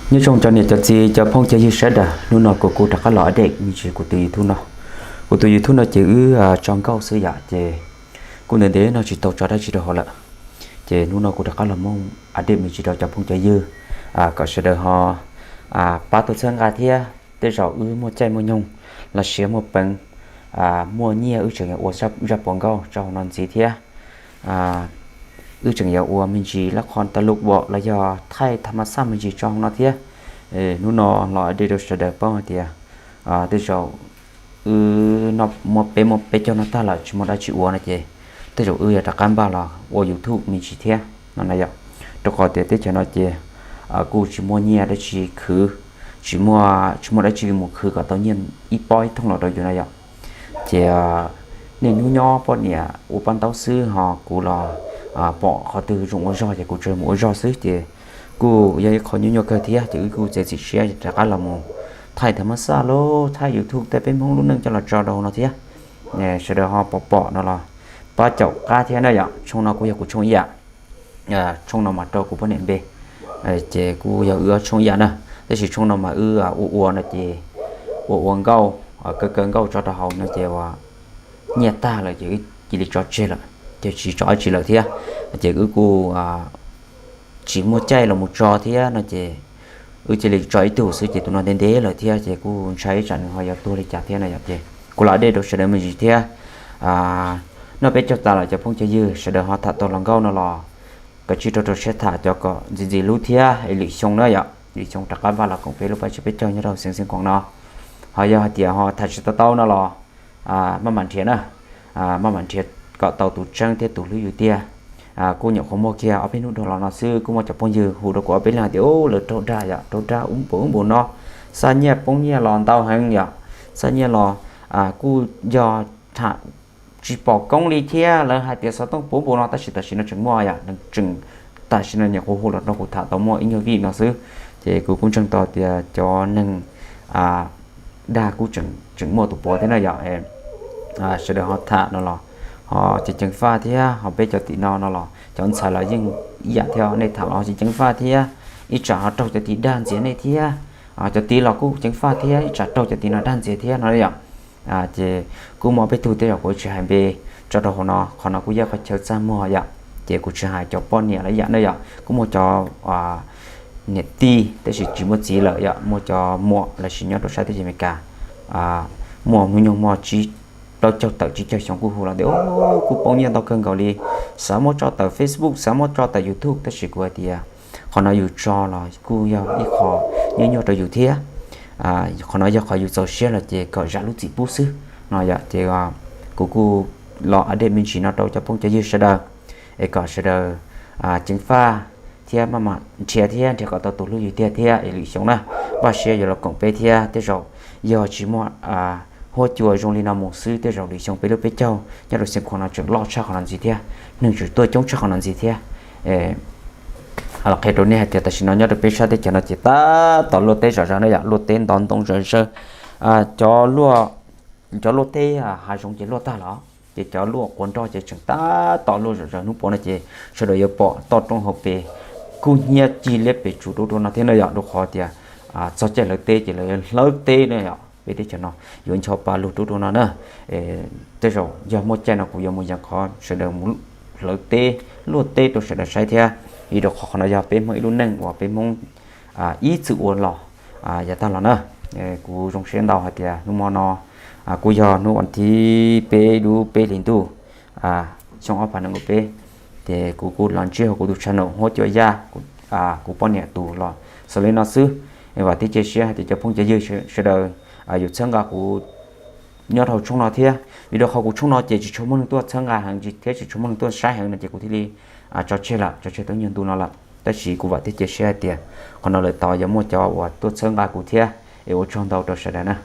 Nyob zoo cov niam cov txiv cov phooj cov ywg sawv daws, hnub no kuv kuj rov qab los update me ntsis kuv tus YouTube no. Kuv tus YouTube no ces wb tso nkauj xwb yom, ces kuj ntev ntev no tsis tau tso dab tsi rau hauv lawm. Ces hnub no kuv rov qab los muab update me ntsis rau cov phooj cov ywg kom sawv daws ho pab tuaj txhawb nqa thiab. Tej zaum wb muaj caij muaj nyoog los sis muaj peev, muaj nyiaj wb tseem yuav ua zaj puas nkauj tso hauv no ntxiv thiab. Wb tseem yuav ua me ntsis lab qhov ta lub uas los yog thaij tha ma xaj me ntsis tso hauv no thiab. Hnub no los update rau sawv daws paub hais tias tej zaum wb no muaj peb muaj peb caug no tag lawm tsis muaj dab tsi ua no ces tej zaum wb yuav rov qab npaj los ua YouTube me ntsis thiab no na yom. Rau qhov tias teb chaws no ces kuj tsis muaj nyiaj dab tsi khwv, tsis muaj, tsis muaj dab tsi mus khwv kom tau nyiaj ib pob ib thooj los rau yus na yom. Ces niaj hnub nyob poj niam ua paj ntaub xwb ho kuv los pom qhov twg zoo ua zog ces kuv tsuas mus ua zog xwb ces kuj yog ib qho nyuaj nyuaj kawg thiab ces wb kuj txiav txim siab rov qab los mus thaij tha ma xaj los thaij YouTube tej peb Hmoob lub neej coj los tso rau hauv no thiab. Sawv daws ho pom pom no los pab caum qab thiab na yom. Tshooj no kuj yog kuv tshooj ib yam, tshooj no mas rau kuv poj niam npe, ces kuj yog wb ob tshooj ib yam na. Tab sis tshooj no mas wb ua ua no ces ua ua nkauj, kaw kaw nkauj tso rau hauv no ces ua nyiaj tag lawm ces wb cia li tso tseg lawm ces tsis tso dab tsi lawm thiab. Ces wb kuj tsis muaj caij los mus tso thiab no ces wb cia li tso ib tug xwb ces tus no ntev ntev lawm thiab ces kuj ntshai ib tsam nws ho yuav tuag li cas thiab no yom. Ces kuv los update rau sawv daws me ntsis thiab. Noj peb caug tas lawm cov phooj cov ywg sawv daws ho tham tau hluas nkauj no los kav tsij rau rau siab tham cov kom ntxim ntxim hlub thiab es lwm xyoo na yom, lwm xyoo rov qab npaj los koom peb lub paj tsib peb caug nyob rau Xeev Xeev Khuam no. Ho yog hais tias ho tham tsis tau tau no los maj mam nrhiav na, maj mam nrhiav kom tau tus tseeb thiab tus hlub yus tiag. Kuj nyuam qhuav muaj kiag ob peb hnub dhau los no xwb kuj muaj cov phooj ywg hu rau kuv ob peb leeg tias lawv raug dag yom, raug dag ub npaum ub npaum no, xaj nyiaj poob nyiaj los ntau heev yom, xaj nyiaj los kuj yog tham tsis pom koob li thiab lawv hais tias xov tooj puv npaum no tab sis tam sim no tseem muaj yom, tseem, tam sim no nyuam qhuav hu los rau kuv tham tau muaj ib nyuag vij no xwb. Ces kuv kuj ntseeg tau tias cov neeg dag kuj tseem muaj tus puav thiab na yom. Sawv daws ho tham no los ho ceev ceev faj thiab, ho peb cov tim no no los cov ntxhais los yeej ib yam thiab, nej tham los ho ceev ceev faj thiab, ib tsam ho raug cov tim dag ntxias nej thiab, cov tid los kuj ceev faj thiab ib tsam raug cov tim no dag ntxias thiab no yom. Ces kuj muaj peb tug tej zaum kuv tsis hais npe tso rau hauv no, qhov no kuj yog qhov chaw txaj muag yom. Ces kuv tsis hais cov poj niam los ib yam na yom, kuj muaj cov niam tij tab sis tsis muaj txiv lawm yom, muaj cov muam los sis nyob rau sab teb chaws Amelikas, muaj hnub nyoog muaj tsib, plaub caug tawm tsib caug xyoo kuj hu los tias kuj poob nyiaj ntau kawg nkaus li, xav muab tso tawm Facebook, xav muab tso tawm YouTube, tab sis kuv hais tias qhov no yus tso los kuj yog ib qho nyuaj nyuaj rau yus thiab. Qhov no yog qhov yus txaus siab los ces kom zam lub txim pub xwb no yom. Ces kuv kuj los update me ntsis no rau cov phooj cov ywg sawv daws es kom sawv daws ceev faj thiab maj mam nrhiav thiab nrhiav kom tau tus hlub yus tiag thiab es lwm xyoo na, npaj siab yuav los koom peb thiab. Tej zaum yog tsis muaj huab cua zoo li no mus xwb tej zaum lwm xyoo peb lub peb caug nyob rau Xeev Khuam no tseem loj tshaj qhov no ntxiv thiab, neeg tseem tuaj coob tshaj qhov no ntxiv thiab. Los qhia rau nej hais tias tam sim no nyob rau peb sab teb chaws no ces tab tom luaj teb zom zaws na yom, luaj teb ntov ntoo zom zaws. Cov luaj, cov luaj teb hav zoov ces luaj tag los ces cov luaj quav nroj ces tseem tab tom luaj zom zaws. Hnub puav no ces sawv daws yuav pom toj roob hauv pes kub hnyiab cig liab pes tsuv rau rau no thiab na yom, rau qhov tias txog caij hlawv teb ces lawv yuav hlawv teb na yom. Peb teb chaws no yuav ncho pa lug rau rau no na. Tej zaum yog muaj caij no kuv yuav mus yees qhov sawv daws mus hlawv teb, luaj teb rau sawv daws saib thiab, vim rau qhov qhov no yog peb Hmoob ib lub neej uas peb Hmoob ib txwm ua los yav tag los na. Kuv zoo siab ntau hais tias hnub mo no kuj yog hnub vas thib peb lub peb hlis ntuj xyoo ob phav nees nkaum peb, ces kuv kuj los ntsib hauv kuv tus channel Huab Cua Yaj, kuv poj niam tus los xaus li no xwb. Vam thiab cia siab hais tias cov phooj cov ywg sawv daws yuav txhawb nqa kuv nyob rau tshooj no thiab, vim rau qhov kuv tshooj no ces tsis tshua muaj neeg tuaj txhawb nqa heev thiab tsis tshua muaj neeg tuaj saib heev no ces kuv thiaj li tso tseg lawm, tso tseg tau ib nyuag ntu no lawm. Tab sis kuv vam thiab cia siab hais tias qhov no lawm tod yuav muaj cov uas tuaj txhawb nqa kuv thiab, es ua tsaug ntau rau sawv daws na.